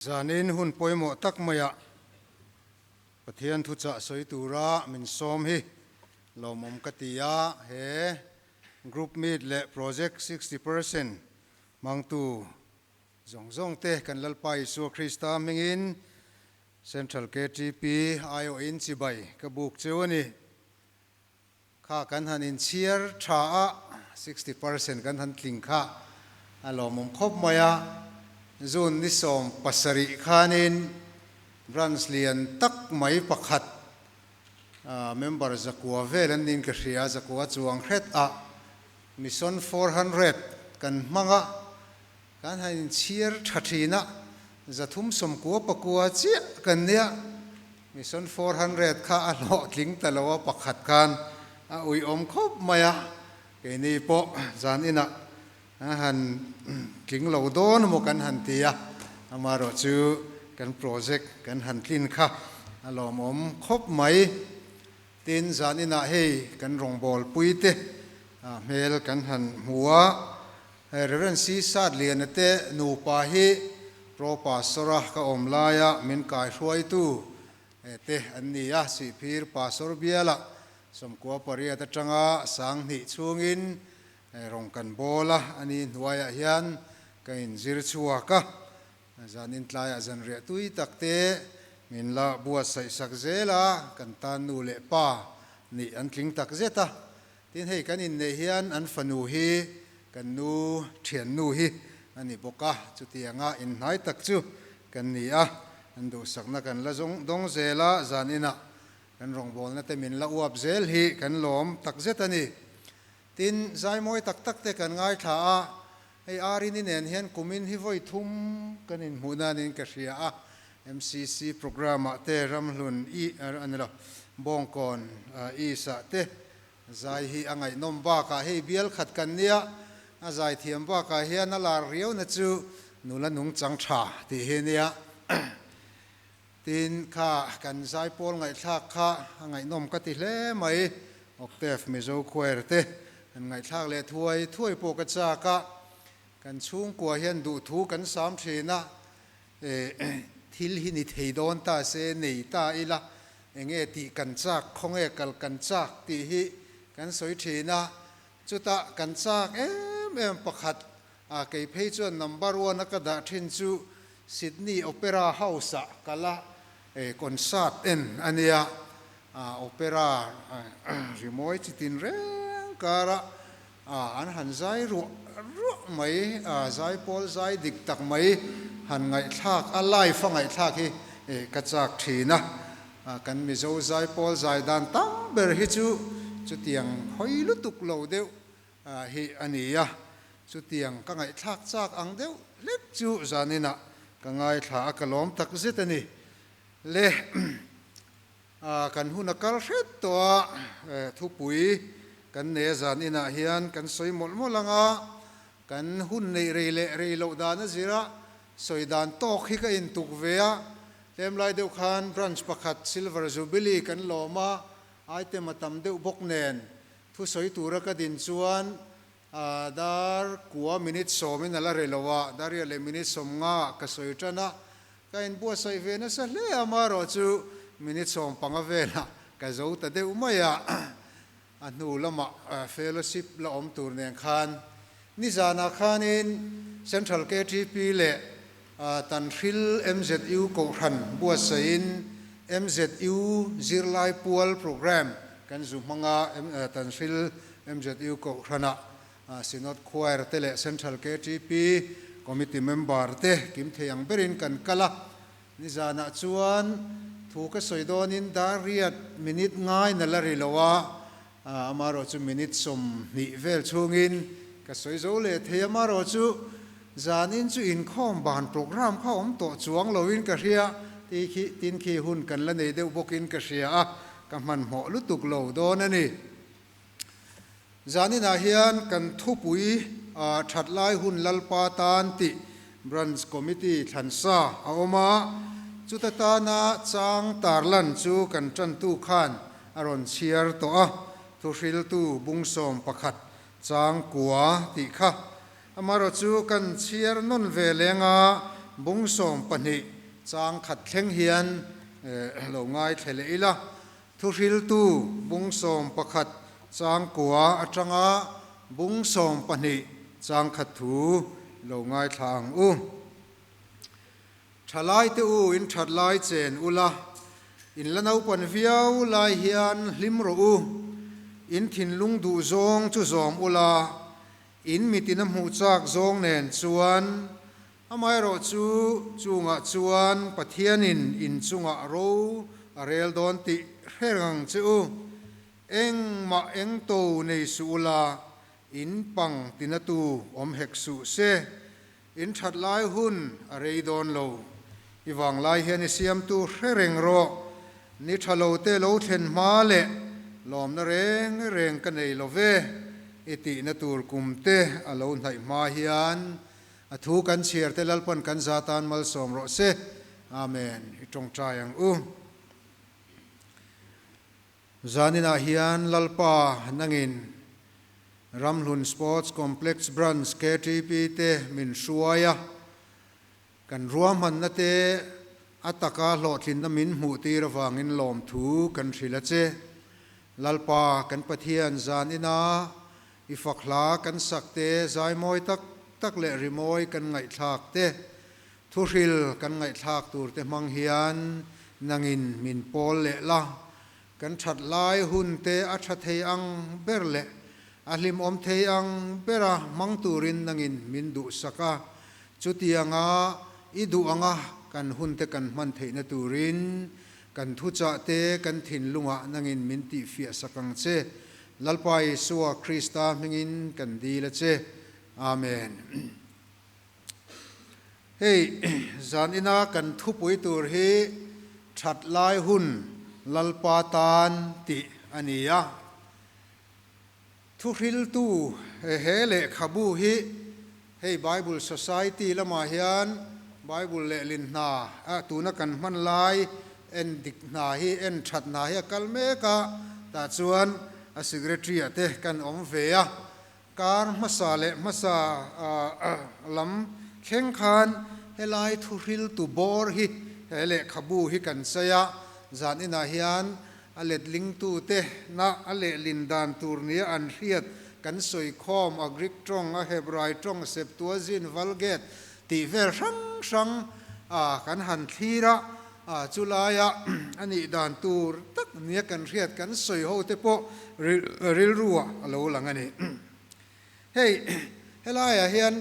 Zanin hun pawimawh tak maiah Pathian thuchah sawi tura min sawm hi lawmawm ka ti a, he group meet leh project 60% hmangtu zawng zawng te kan Lalpa Isua Krista hmingin Central KTP aiawhin chibai ka buk cheu a ni. Kha kan han inchhiar tha a, 60% kan han tling kha a lawmawm khawp mai a. June ni 17 khanin branch lian tak mai pakhat member 900 vel an niin ka hria, 900 chuang hret a Mission 400 kan hmang a, kan han inchhiar tha thin a, 399 chiah kan nia. Mission 400 kha a hlawhtling ta lo a, pakhat khan a uiawm khawp mai a, keini pawh zan inah a han tling lo dawn emaw kan han ti a, amaherawh chu kan project kan han tlin kha a lawmawm khawp mai. Tin, zan inah hei kan rawngbâwl puite hmel kan han hmu a, Rev. C. Satliana te nupa hi Pro Pastor-a ka awm laia min kaihruaitu te an ni a, Sihphir Pastor bialah 98 atanga 2000 chhungin rawn kan bawl a, ani hnuaiah hian ka inzir chhuak a, Zanin tlaiah zanriah tui tak te min la buatsaih sak zel a, kan tan nu leh pa nih an tling tak zet a. Tin hei kan inneih hian an fanu hi kan nu thiannu hi a ni bawk a, chutianga inhnai tak chu kan ni a, an duhsakna kan la dawng zel a, zaninah kan rawngbawlna te min la uap zel hi kan lawm tak zet a ni. Tin zaimawi tak tak te kan ngaithla a, Hei Arini nen hian kumin hi vawi thum kan inhmuh nanin ka hria a, MCC programme ah te Ramhlun i a ni lo, Bawngkawn East ah te zai hi a ngaihnawm bakah hei bial khat kan nia, a zai thiam bakah hian a lar riauna chu nula nungchang tha tih hi nia. Tin kha kan zaipawl ngaihthlak kha a ngaihnawm ka ti hle mai, Octave Mizo Choir te kan ngaihthlak leh thuai thuai pawh ka chak a, kan chhungkua hian duhthu kan sam thin a, thil hi ni thei dawn ta se nei ta ila enge tih kan chak, khawnge kal kan chak tih hi kan sawi thin a, chutah kan chak em em pakhat A kei phei chuan number one a ka dah thin chu Sydney Opera House ah kal a concert en a nia, opera rimawi chi tin reng kara an han zai ruah ruah mai, zai pawl zai dik tak mai han ngaihthlak a live a ngaihthlak hi ka chak thin a, kan Mizo zai pawl zai dan tam ber hi chu chutiang hawi lutuk lo deuh hi a ni a, chutiang ka ngaihthlak chak ang deuh hlek chu zaninah ka ngaithla a, ka lawm tak zet a ni. Le, kan hun a kal hret tawh a, thupui kan nei a zaninah hian kan sawi mawlh mawlh ang a, kan hun neih rei leh rei loh dan a zir a, sawi dan tawk hi ka intuk ve a, tlem lai deuh khan branch pakhat Silver Jubilee kan lawm a, item a tam deuh bawk nen Thusawi tura ka din chuan dar kua minute sawmin a la reh lo a, dar riat leh minute 50 ah ka sawi tan a, ka inbuatsaih ve nasa hle a, amaherawh chu minute 15 velah ka zo ta deuh mai a, a hnu lamah fellowship la awm tur nen khan nizanah khanin Central KTP leh Tanhril MZU Kohhran buatsaihin MZU Zirlai Pual Programme kan zu hmang a, Tanhril MZU Kohhranah Synod Choir te leh Central KTP Committee member te kim thei ang berin kan kal a. Nizanah chuan thu ka sawi dawnin dar riat minute ngai na la ri lo a, Amaherawh chu minute 20 vel chhungin ka sawi zo leh thei. Amaherawh chu zanin chu inkhawm ban program kha awm tawh chuang loin ka hria ti khi tin khi hun kan la nei deuh bawkin ka hria a, ka hmanhmawh lutuk lo dawn a ni. Zaninah hian kan thupui that lai hun Lalpa tan tih Branch Committee thlansa a awm a, chuta tana chang tarlan chu kan tantu khan a rawn chhiar tawh a, thuhriltu bung 11 chang kua tih kha. Amaherawhchu kan chhiar nawn ve leng a, bung 12 chang khat thleng hian lo ngaithla leh ila. Thuhriltu bung 11 chang kua atanga bung 12 chang khat thu lo ngaithla ang u. Thalaite u in that lai chen ula, in la naupan viau lai hian hlim rawh u, in thinlung duh zawng chu zawm ula, in mitin a hmuh chak zawng nen chuan Amaherawh chu chungah chuan Pathianin in chungah ro a rel dawn tih hre reng ang che u. Engmah eng to nei suh ula, in pang tinatu awm hek suh se. In that lai hun a rei dawn lo. I vang lai hian i siamtu hre reng rawh. Ni tha lo te lo thlen hma leh lawmna reng reng ka nei lo ve. I tihna tur kum te a lo hnaih hma hian A thu kan chhiar te Lalpan kan za tan malsawm rawh se. Amen. I tawngtai ang u. Zaninah hian Lalpa nangin Ramhlun Sports Complex Branch KTP te min hruai a, kan ruahmanna te a taka hlawhtlinna min hmuh tir avangin lawmthu kan hrilh a che. Lalpa kan Pathian zanina I fak hla kan sak te, zai mawi tak tak leh rimawi kan ngaihthlak te, thuhril kan ngaihthlak tur te hmang hian nangin min pawl leh la, kan that lai hun te a tha thei ang ber leh a hlimawm thei ang bera hmang turin nangin min duhsak a, chutianga i duh anga kan hun te kan hman theihna turin kan thuchah te kan thinlungah nangin min tihfiahsak ang che. Lalpa Isua Krista hmingin kan dil a che. Amen. Hei zan ina kan thupui tur hi That lai hun Lalpa tan tih a ni a. Thuhriltu he lehkhabu hi hei Bible Society lamah hian Bible lehlin hna tuna kan hman lai en dik hna hi en that hna hi a kal mek a, tah chuan a secretary ah te kan awm ve a, kar hmasa leh hmasa lam thleng khan helai thuhriltu bawr hi he lehkhabu hi kan chei a, zan inah hian a letlingtute na a lehlin dan tur nia an hriat kan sawi khawm a Greek tawng, a Hebrai tawng, Septuagint, Vulgate tih vel hrang hrang kan han thlir a, chu laia a nih dan tur tak nia kan hriat kan sawi ho te pawh rilru ah a lo lang a ni. Hei helaiah hian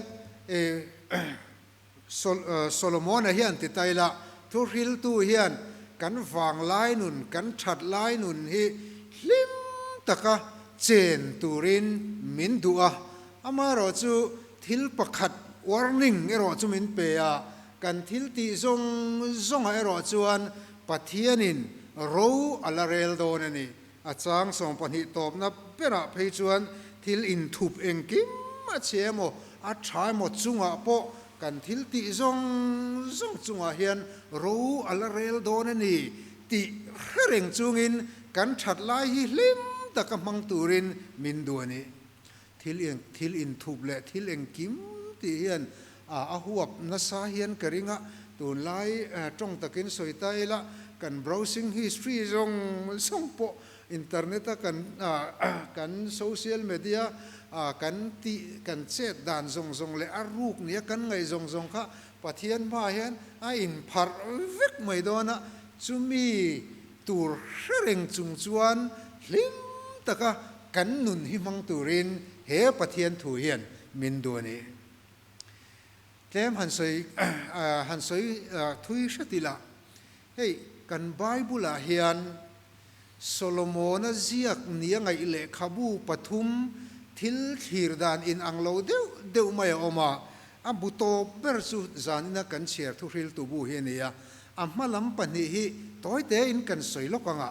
Solomona hian ti ta ila, thuhriltu hian kan vanglai nun, kan that lai nun hi hlim taka chen turin min duh a, amaherawh chu thil pakhat warning erawh chu min pe a, kan thil tih zawng zawngah erawh chuan Pathianin ro a la rel dawn a ni. A chang 12 tawpna berah phei chuan thil inthup engkim a chhe emaw, a tha emaw chungah pawh kan thil tih zawng zawng chungah hian ro a la rel dawn a ni tih hre reng chungin kan that lai hi hlim taka hmang turin min duh a ni. Thil thil inthup leh thil engkim tih hian a huap nasa hian ka ring a, tunlai tawng takin sawi ta ila kan browsing history zawng zawng pawh internet a kan kan social media a kan tih kan chet dan zawng zawng leh a ruk nia kan ngaih zawng zawng kha Pathian hmaah hian a inpharh vek mai dawn a, chumi tur hre reng chung chuan hlim taka kan nun hi hmang turin he Pathian thu hian min duh a ni. Tlem han sawi han sawi thui hret ila, hei kan Bible-ah hian Solomona ziak nia ngaih lehkhabu pathum thil thlir dan inang lo deuh deuh mai a awm a, a bu tawp ber chu zanina kan chhiar thuhriltu bu hi a ni a, a hma lam pahnih hi tawi tein kan sawi lawk ang a.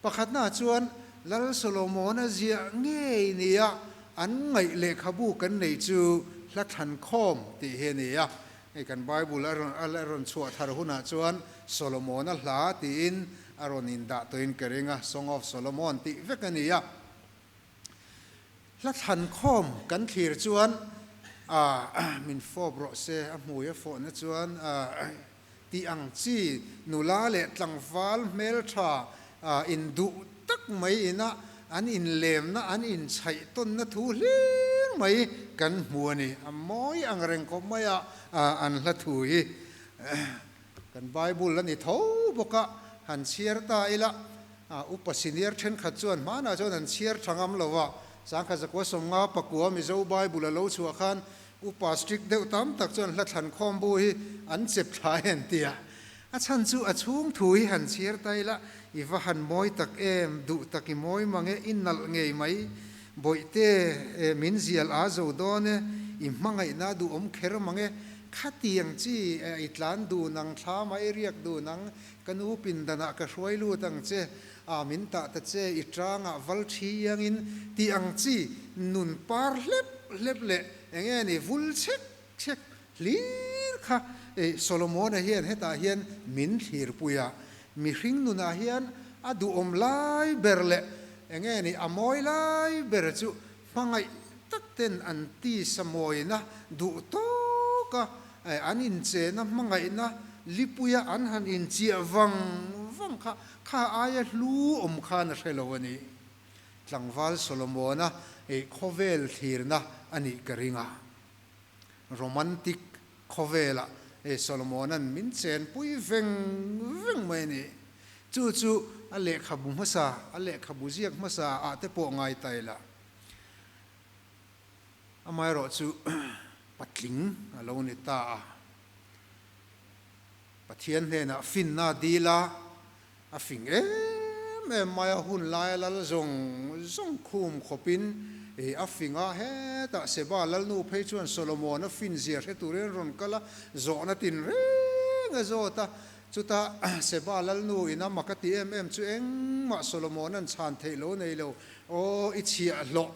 Pakhatnaah chuan Lal Solomona ziah ngei nia an ngaih lehkhabu kan neih chu hla thlankhawm tih hi a ni a, hei kan Bible a rawn chhuah thar hunah chuan Solomona hla tiin a rawn indah tawhin ka ring a, Song of Solomon tih vek a ni a. Hla thlankhawm kan thlir chuan. Min fawp rawh se, a hmui a fawhna chuan tih ang chi nula leh tlangval hmeltha induh tak mai ina an inlemna, an inchhaih tawnna thu hlir mai kan hmu a ni. A mawi ang reng khawp mai a an hla thu hi. Kan Bible a ni tho bawk a, han chhiar ta ila, upa senior thenkhat chuan hmanah chuan an chhiar tha ngam lo va, 1959 Mizo Bible a lo chhuah khan upa strict deuh tam tak chuan hla thlan khawm bu hi an chep thla e an ti a. A chhan chu a chhung thu hi han chhiar ta ila, i va han mawi tak em, duh tak i mawi mang e, i nalh ngei mai, Bawihte, min zial a zo dawn e, i hmangaihna duhawm kher mang e, Khatiang chi i tlan dun ang, thla mai riak dun ang, ka nu pindanah ka hruai lut ang che, a min tah ta che, i tangah val thiangin tih ang chi nun par hlep hlep leh eng nge ni vul chhek chhek hlir kha Solomona hian hetah hian min thlirpui a, mihring nunah hian a duhawm lai ber leh eng nge ni a mawi lai ber chu Hmangaih tak ten an tisa mawina duh tawk a, an inchena hmangaihna lipuia an han inchiah vang vang kha, kha aia hlu awm khan a hre lo a ni. Tlangval Solomona khawvel thlirna a nih ka ring a. Romantic khawvelah Solomona'n min chenpui veng veng mai a ni. Chu chu a lehkhabu hmasa, a lehkhabu ziak hmasa ah te pawh ngai ta ila. Amaherawh chu patling a lo ni ta a. Pathian hnenah finna a dil a, A fing em em mai a, hun laia lal zawng zawng khum khawpin a fing a, hetah Seba lalnu phei chuan Solomon a fin zia hre turin rawn kal a, zawhna tin reng a zawt a, chutah Seba lalnu in a mak a ti em em chu engmah Solomon an chhan theih lo nei lo, aw i chhiahhlawh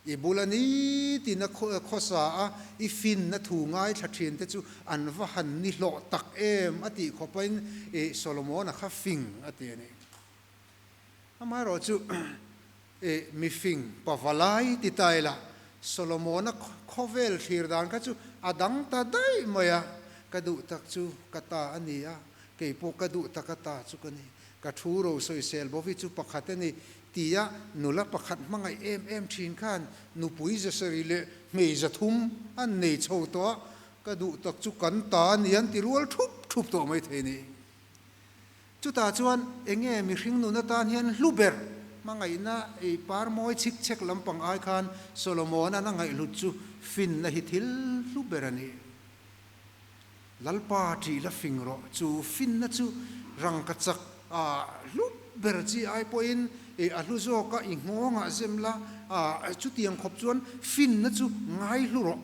I bula nitin a khawsa a, i finna thu ngaithla thin te chu an va han ni hlawh tak em a tih khawpain i Solomona kha fing a ti a ni. Amaherawh chu i mifing pavalai ti ta ila, Solomona khawvel thlir dan kha chu a dang ta daih mai a, ka duh tak chu ka ta a ni a, kei pawh ka duh tak a ta chu ka ni. Ka thu ro sawisel Bovi chu pakhat a ni, tia nula pakhat hmangaih em em thin khan nupui zasarih leh hmei zathum an nei chho tawh a, ka duh tak chu kan ta a ni an ti rual thup thup tawh mai thei a ni. Chutah chuan enge mihring nun atan hian hlu ber hmangaihna ei par mawi chhik chhek lampang ai khan Solomon-a'n a ngaihhlut chu finna hi thil hlu ber a ni. Lalpa ṭih la fing rawh, chu finna chu rangka chak a hlu ber chi ai pawhin a hlu zawk a, i nghawngah zem la, chutiang khawp chuan finna chu ngai hlu rawh.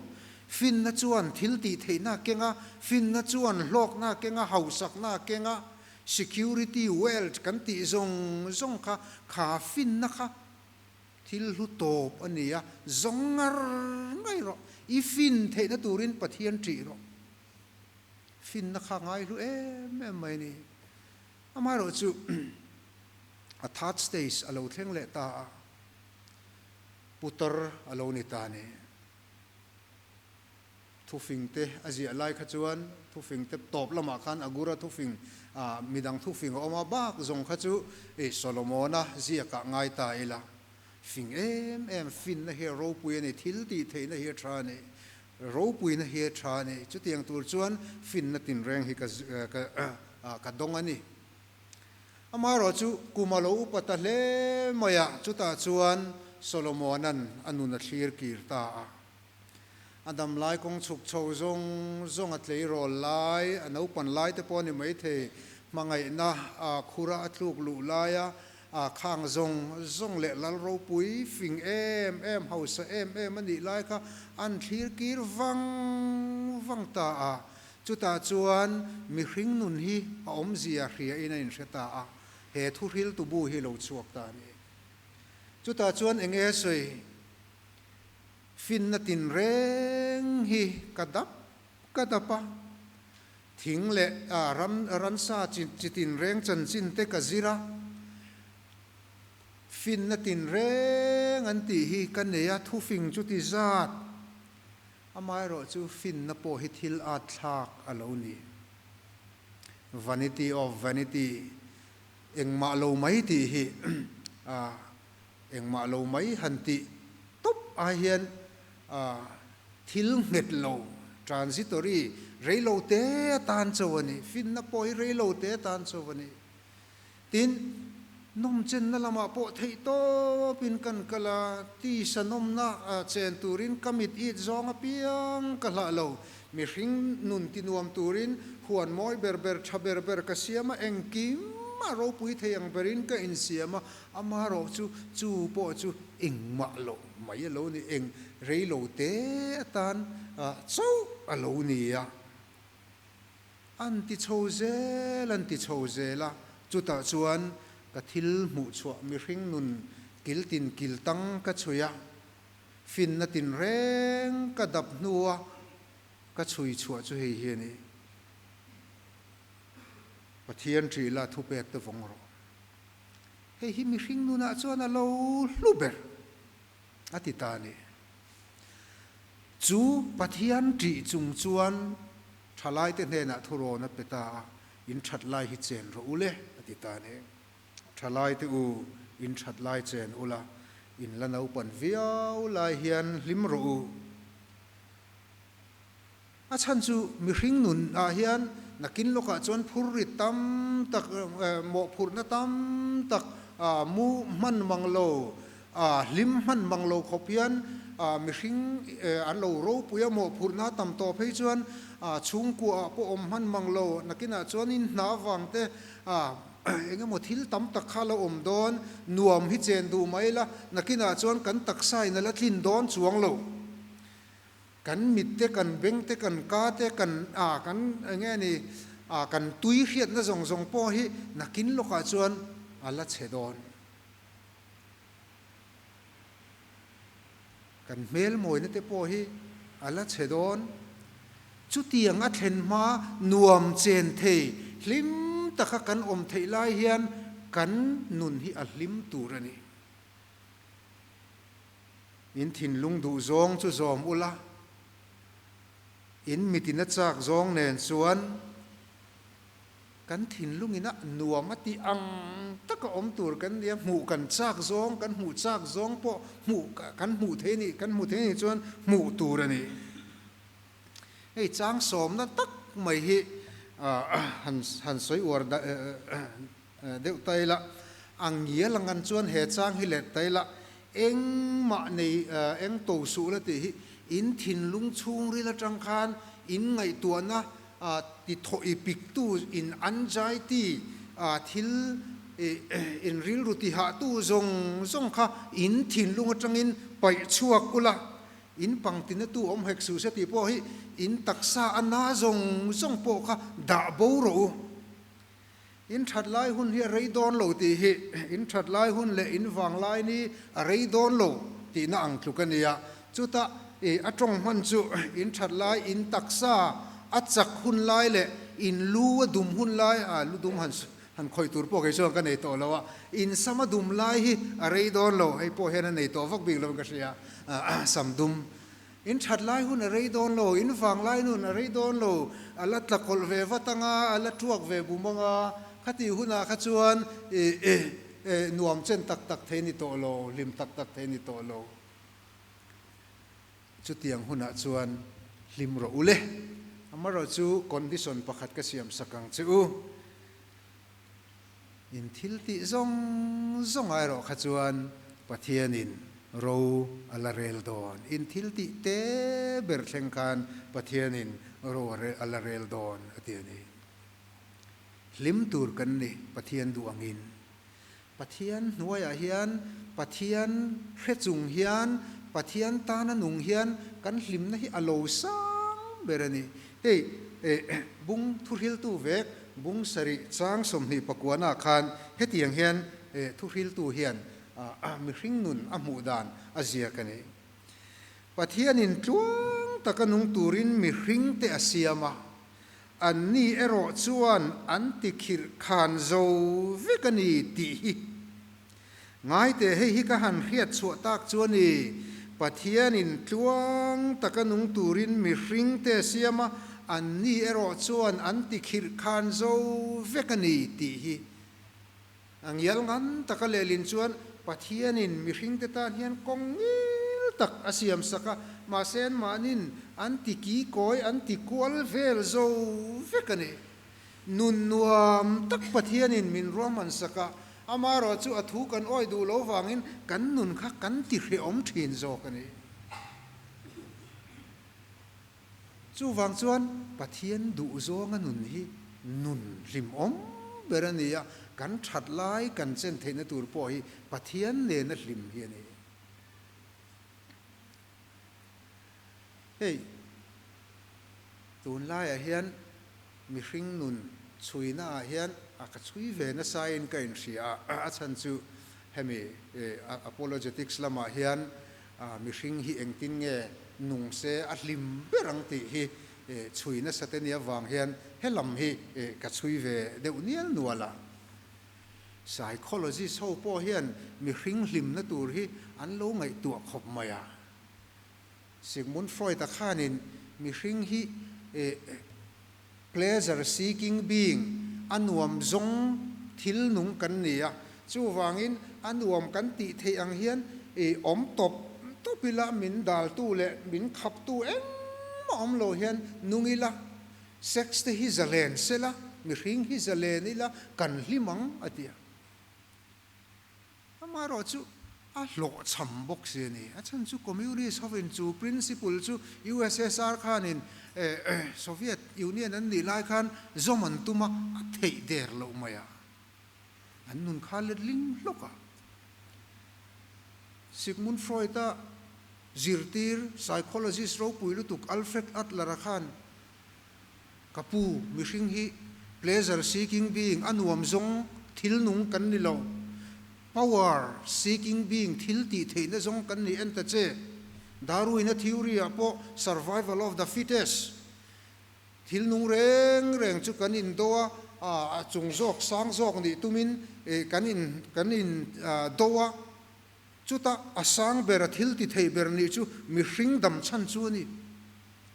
Finna chuan thil tih theihna a keng a, finna chuan hlawkna a keng a, hausakna a keng a, security, wealth kan tih zawng zawng kha, kha finna kha Thil hlu tawp a ni a, zawng ngar ngai rawh. I fin theihna turin Pathian ṭih rawh. Finna kha ngai hlu em em mai a ni. Amaherawh chu a third stage a lo thleng leh ta a, putar a lo ni ta a ni. Thufingte a ziah lai kha chuan thufingte tawp lamah khan Agura thufing ah midang thufing a awm a, bak zawng kha chu Solomona ziakah ngai ta ila. Fing em em, finna hi a ropui a ni, thil tih theihna hi a tha a ni, ropuina hi a tha a ni. Chutiang tur chuan finna tinreng hi ka ka dawng a ni. Amaherawh chu kum a lo upa ta hle mai a, chutah chuan Solomona'n a nun a thlir kir ta a. A dam lai kawng chhuk chho zawng zawng a tleirawl lai, a naupan lai te pawh a ni maithei, hmangaihna a khura a tluk luh laia a khang zawng zawng leh lal ropui fing em em, hausa em em a nih lai kha an thlir kir vang vang ta a. Chutah chuan mihring nun hi a awmzia hriain a inhre ta a, he thuhriltu bu hi lo chhuak ta a ni. Chutah chuan eng nge sawi? Finna tinreng hi ka dap ka dap a, thing leh ram ransa chi tinreng chanchin te ka zir a, finna tinreng an tih hi ka nei a, thufing chu ti zat. Amaherawhchu finna pawh hi thil at thlak a lo ni. Vanity of vanity, engmah lo mai tih hi engmah lo mai han tih tawp ai hian thil nghet lo, transitory, rei lo te atan cho a ni. Finna pawh hi rei lo te atan cho a ni. Tin, nawmchenna lamah pawh theih tawpin kan kal a, tisa nawmna chen turin ka mit it zawng apiang ka hlah lo. Mihring nun tinuam turin huan mawi ber ber, tha ber ber ka siam a, engkim a ropui thei ang berin ka insiam a, amaherawh chu chu pawh chu engmah loh mai a lo ni, eng rei lo te atan chauh a lo ni a. An ti chho zel, an ti chho zel a, chutah chuan ka thil hmuh chhuah mihring nun kil tin kil tang ka chhui a, finna tinreng ka dap hnua ka chhui chhuah chu hei hi a ni. Pathian ṭih la thupek te vawng rawh. Hei hi mihring nunah chuan a lo hlu ber a ti ta a ni. Chu Pathian ṭih chung chuan Thalaite hnenah thurawn a pe ta a, In that lai hi chen rawh u le, a ti ta a ni. Thalaite u, in that lai chen ula, in la naupan viau lai hian hlim rawh u. A chhan chu mihring nun ah hian nakin lawkah chuan phur rit tam tak, mawhphurhna tam tak mu hman mang lo, Hlim hman mang lo khawp hian mihring an lo ropui a, mawhphurhna a tam tawh phei chuan chhungkua ah pawh awm hman mang lo, nakinah chuan in hna avang te eng emaw thil tam tak kha lo awm dawn, nuam hi chen duh mai la, nakinah chuan kan taksa in a la tlin dawn chuang lo. Kan mit te, kan beng te, kan ka te, kan kan eng nge ni kan tui hriatna zawng zawng pawh hi nakin lawkah chuan a la chhe dawn. Kan hmel mawina te pawh hi a la chhe dawn. Chutiang a thlen hma nuam chen thei hlim taka kan awm theih lai hian kan nun hi a hlim tur a ni. In thinlung duh zawng chu zawm ula, in mitin a chak zawng nen chuan, Kan thinlungin a nuam a tih ang taka awm tur kan nia, hmuh kan chak zawng, kan hmuh chak zawng pawh hmuh kan hmuh thei nih, kan hmuh thei nih chuan hmuh tur a ni. Hei chang sawmna tak mai hi han han sawi uar deuh ta ila, a ngial ang an chuan he chang hi let ta ila, engmah nei eng to suh la tih hi in thinlung chhungril atang khan in ngaihtuahna ti thawh i piktu in anxiety thil in rilru ti hahtu zawng zawng kha in thinlung atangin paih chhuak ula, in pangtinatu awm hek suh se tih pawh hi in taksa a na zawng zawng pawh kha dah bo rawh u. In that lai hun hi a rei dawn lo tih hi in that lai hun leh in vang lai ni a rei dawn lo tihna ang tluk a nia. Chutah i a tawng hman chu in that lai, in taksa a chak hun lai leh in lu a dum hun lai, a lu dum han han khawih tur pawh kei chuan ka nei tawh lo a, in sam a dum lai hi a rei dawn lo, hei pawh hian a nei tawh vak bik lo in ka hria, sam dum. In that lai hun a rei dawn lo, in vang lai nun a rei dawn lo, a la tla kawlh ve vat ang a, a la tuak ve bum ang a, khatih hunah kha chuan ih nuam chen tak tak thei ni tawh lo, hlim tak tak thei ni tawh lo. Chutiang hunah chuan hlim rawh u le. Amaherawhchu condition pakhat ka siam sak ang che u. In thil tih zawng zawng ah erawh kha chuan Pathianin ro a la rel dawn. In thil tih te ber thleng khan Pathianin ro a la rel dawn a ti a ni. Hlim tur kan ni Pathian duh angin. Pathian hnuaiah hian Pathian hre chung hian Pathian tana nung hian kan hlimna hi a lo sang ber a ni. Hei bung thuhriltu vek bung sarih chang 29 ah khan hetiang hian thuhriltu hian mihring nun a hmuh dan a ziak a ni. Pathianin tluang taka nung turin mihringte a siam a, anni erawh chuan an tikhirh khan zo vek a ni tih hi. Ngaite, hei hi ka han hriat chhuah tak chu a ni. Pathianin tluang taka nung turin mihringte a siam a, anni erawh chuan an tikhirh khan zo vek a ni tih hi a ngial ngan taka lehlin chuan Pathianin mihringte tan hian kawng ngil tak a siam sak a, mahse anmahnin an ti kikawi, an ti kual vel zo vek a ni. Nun nuam tak Pathianin min ruahman sak a, amaherawh chu a thu kan awih duh lo vangin kan nun kha kan ti hrehawm thin zawk a ni. Chuvang chuan Pathian duhzawnga nun hi nun hlimawm ber a ni a, kan that lai kan chen theihna tur pawh hi Pathian nena hlim hi a ni. Hei, tunlaiah hian mihring nun chhuina ah hian a ka chhui ve nasain ka inhria a, a chhan chu hemi apologetics lamah hian Mihring hi engtin nge nung se a hlim ber ang tih hi chhui nasa te nia vang hian he lam hi ka chhui ve deuh nial nual a. Psychologist ho pawh hian mihring hlimna tur hi an lo ngaihtuah khawp mai a. Sigmund Freud-a khanin mihring hi pleasure seeking being, a nuam zawng thil nung kan ni a, chuvangin a nuam kan tih theih ang hian i awm tawp tawp ila min daltu leh min khaptu engmah awm lo hian nung ila, sex te hi zalen sela, mihring hi zalen ila kan hlim ang a ti a. Amaherawh chu a hlawhchham bawk si a ni. A chhan chu Communist hovin chu principle chu USSR khanin Soviet Union an nih lai khan zawm an tum a, a theih der loh mai a. An nun kha let ling hlawk a. Sigmund Freud-a zirtir psychologist ropui lutuk Alfred Adler-a khan Ka pu, mihring hi pleasure seeking being, a nuam zawng thil nung kan ni lo. Power seeking being, thil tih theihna zawng kan ni en ta che. Darwin-a theory ah pawh survival of the fittest, thil nung reng reng chu kan indo a, a chung zawk, sang zawk nih tumin kan in kan in do a. Chuta a sang ber, a thil ti thei ber nih chu mihring dam chhan chu a ni,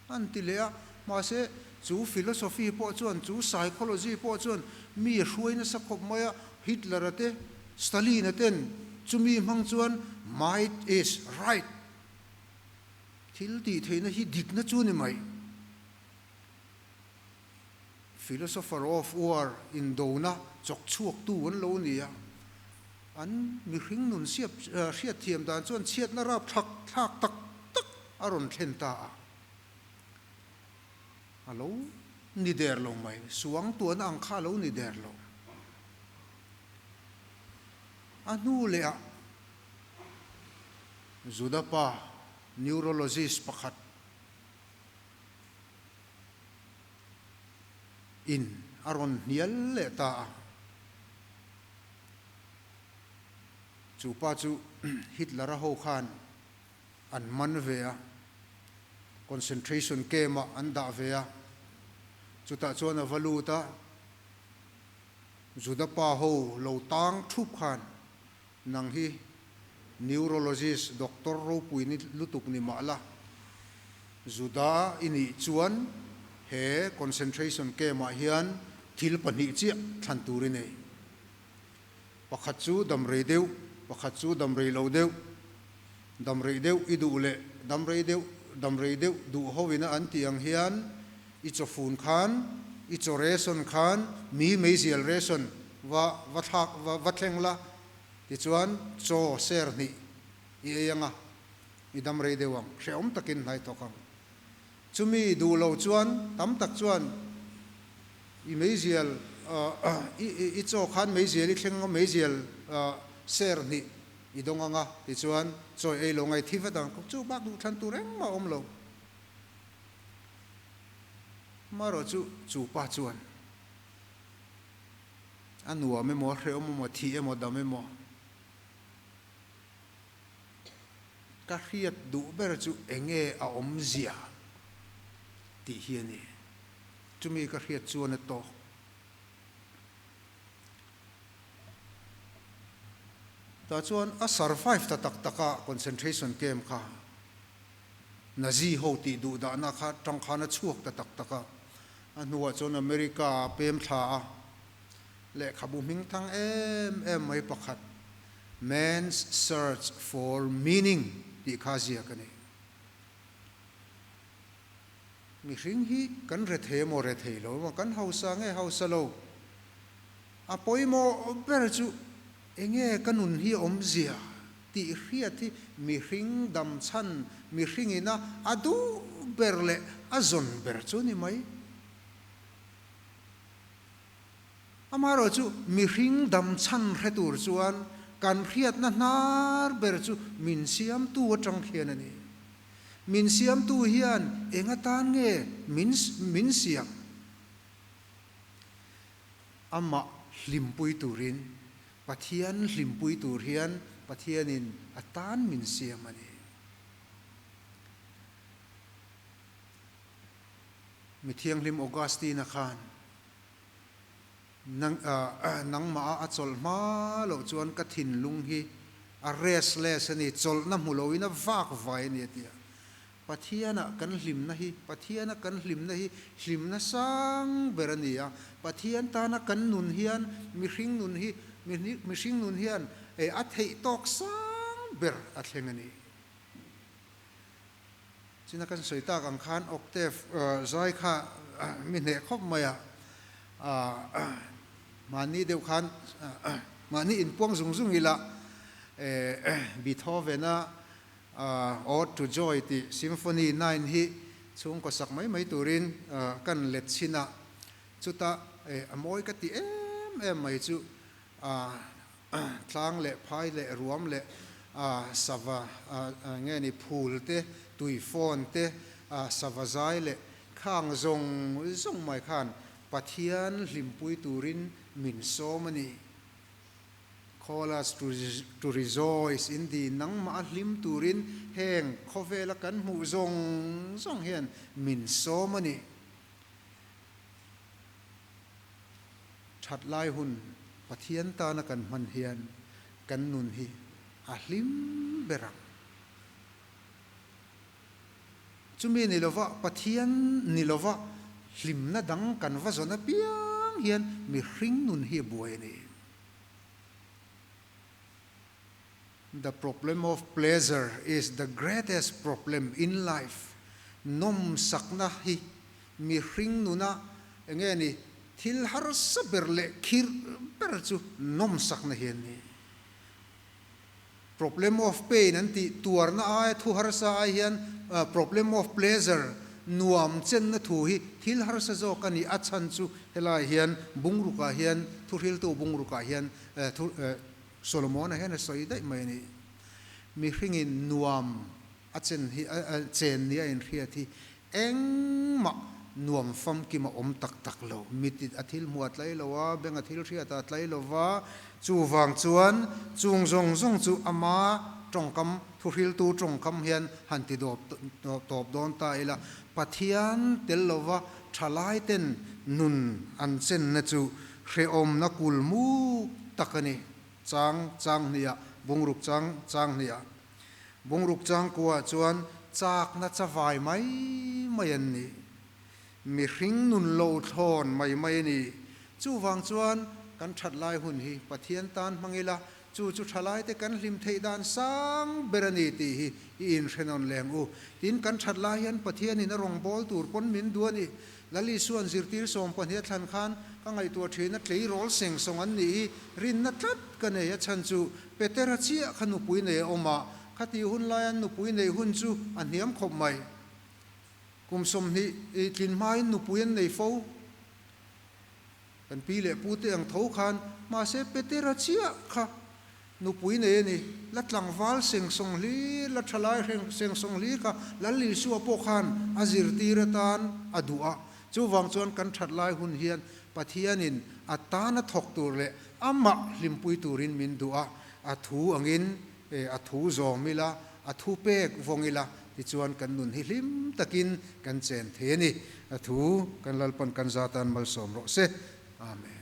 an ti leh a. Mahse, chu philosophy pawh chuan, chu psychology pawh chuan mi a hruai nasa khawp mai a, Hitler-a te, Stalin-a ten chumi hmang chuan might is right, thil tih theihna hi dikna chu a ni mai. Philosopher of War indona chawk chhuaktu an lo ni a, an mihring nun siap hriatthiam dan chuan chhiatna rap thlak thlak tak tak a rawn thlen ta a, a lo ni der lo mai, suang tuahna ang kha a lo ni der lo. A hnu leh ah Juda pa neurologist pakhat, In a rawn hnial leh ta a. Chu pa chu Hitler-a ho khan an man ve a, concentration camp-ah an dah ve a. Chutah chuan a va lut a, Juda pa ho lo tang thup khan nang hi Neurologist doctor ropui ni lutuk ni mah la, Juda i nih chuan he concentration camp ah hian thil pahnih chiah thlan tur i nei. Pakhat chu damrei deuh, pakhat chu damrei lo deuh. Damrei deuh i duh leh damrei deuh, damrei deuh duh ho ina an tih ang hian i chawfun khan, i chaw ration khan mi meizial ration va va thlak va va thleng la, Tichuan, chaw ser hnih i ei anga, i dam rei deuh ang, hrehawm takin hnai thawk ang. Chumi duh lo chuan tam tak chuan i meizial i chaw khan meizial i thleng anga, meizial ser hnih i dawng anga, tichuan chaw i ei lo ngai thi vat ang. Chu bak duh thlan tur engmah a awm lo. Amaherawh chu, chu pa chuan. A nuam emaw, a hrehawm emaw, thih emaw, dam emaw, ka hriat duh ber chu enge a awmzia tih hi a ni. Chumi ka hriat chuan a tawk. Tah chuan a survive ta tak tak a concentration camp kha. Nazi ho tih duh dahna kha tang khan a chhuak ta tak tak a. A hnuah chuan America ah a pem thla a, lehkhabu hming thang em em mai pakhat Man's Search for Meaning tih kha ziak a ni. Mihring hi kan rethei emaw rethei lo emaw, kan hausa nge hausa lo, a pawimawh ber chu enge ka nun hi awmzia tih hriat hi mihring dam chhan, mihring ina a duh ber leh a zawn ber chu a ni mai. Amaherawhchu mihring dam chhan hre tur chuan kan hriatna hnar ber chu min siamtu atang khian a ni. Min siamtu hian eng atan nge min min siam? Amah hlimpui turin, Pathian hlimpui tur hian Pathianin a tan min siam a ni. Mithianghlim Augustine-a khan nang nangmah a chawlh hma loh chuan ka thinlung hi a restless a ni, chawlhna hmu loin a vak vai a ni a ti a. Pathianah kan hlimna hi, Pathiana kan hlimna hi hlimna sang ber a ni a. Pathian tana kan nun hian mihring nun hi, mihring nun hian a theih tawk sang ber a thleng a ni. China kan sawi tak ang khan octave zai kha mi hneh khawp mai a, mahni deuh khan mahni inpuang zung zung ila Beethoven-a Ode to Joy tih Symphony 9 hi chhungkaw sak mai mai turin kan let chhin a, chuta a mawi ka ti em em mai chu Tlang leh phai leh ruam leh sava nge ni phul te, tui fawn te, sava zai leh khang zawng zawng mai khan Pathian hlimpui turin min sawm a ni. Call us to rejoice in thee, nangmah a hlim turin heng khawvela kan hmuh zawng zawng hian min sawm a ni. That lai hun Pathian tana kan hman hian kan nun hi a hlim ber ang. Chumi ni lova Pathian ni lova hlimna dang kan va zawn apiang hian mihring nun hi a buai a ni. The problem of pleasure is the greatest problem in life, nawmsakna hi mihring nuna enge ni thil harsa ber leh khirh ber chu nawmsakna hi an ni. Problem of pain an tih tuarna aia thu harsa ai hian problem of pleasure, nuam chenna thu hi thil harsa zawk a ni. A chhan chu helai hian bungrukah hian thuhriltu bungrukah hian thu Solomona hian a sawi daih mai a ni. Mihringin nuam a chen hi chen nia inhriat hi engmah nuam famkim a awm tak tak lo. Mit a thil hmuh a tlai lo a, beng a thil hriat a tlai lo va, chuvang chuan chung zawng zawng chu ama tawngkam, thuhriltu tawngkam hian han ti dawp tawp dawn ta ila, Pathian tel lova thalaiten nun an chenna chu Hrehawmna kul muk tak a ni. Chang chang hniah, bungruk chang chang hniah. Bungruk chang kuah chuan chakna chavai mai mai an ni. Mihring nun lo thlawn mai mai a ni. Chuvang chuan kan that lai hun hi Pathian tan hmang ila, chu chu thalaite kan hlim theih dan sang ber a ni tih hi i inhrenawn leng u. Tin, kan that lai hian Pathianin a rawngbâwl tur pawn min duh a ni. Lal Isua'n zirtir 12 a thlan khan ka ngaihtuah thin a, tleirawl seng sawng an nih hi rinna tlat ka nei a chhan chu Petera chiah kha nupui nei a awm a, khati hun laia nupui neih hun chu a hniam khawp mai. Kum 20 i tlin hmain nupui an nei fo. Kan pi leh pu te ang tho khan mahse Petera chiah kha nupui nei a ni. La tlangval seng sawng hlir, la thalai seng sawng hlir kha Lal Isua pawh khan a zirtir atan a duh a. Chuvang chuan kan that lai hun hian Pathianin a tana thawk tur leh amah hlimpui turin min duh a, a thu angin a thu zawm ila, a thu pek vawng ila, tichuan kan nun hi hlim takin kan chen thei a ni. A thu kan Lalpan kan zatan malsawm rawh se. Amen.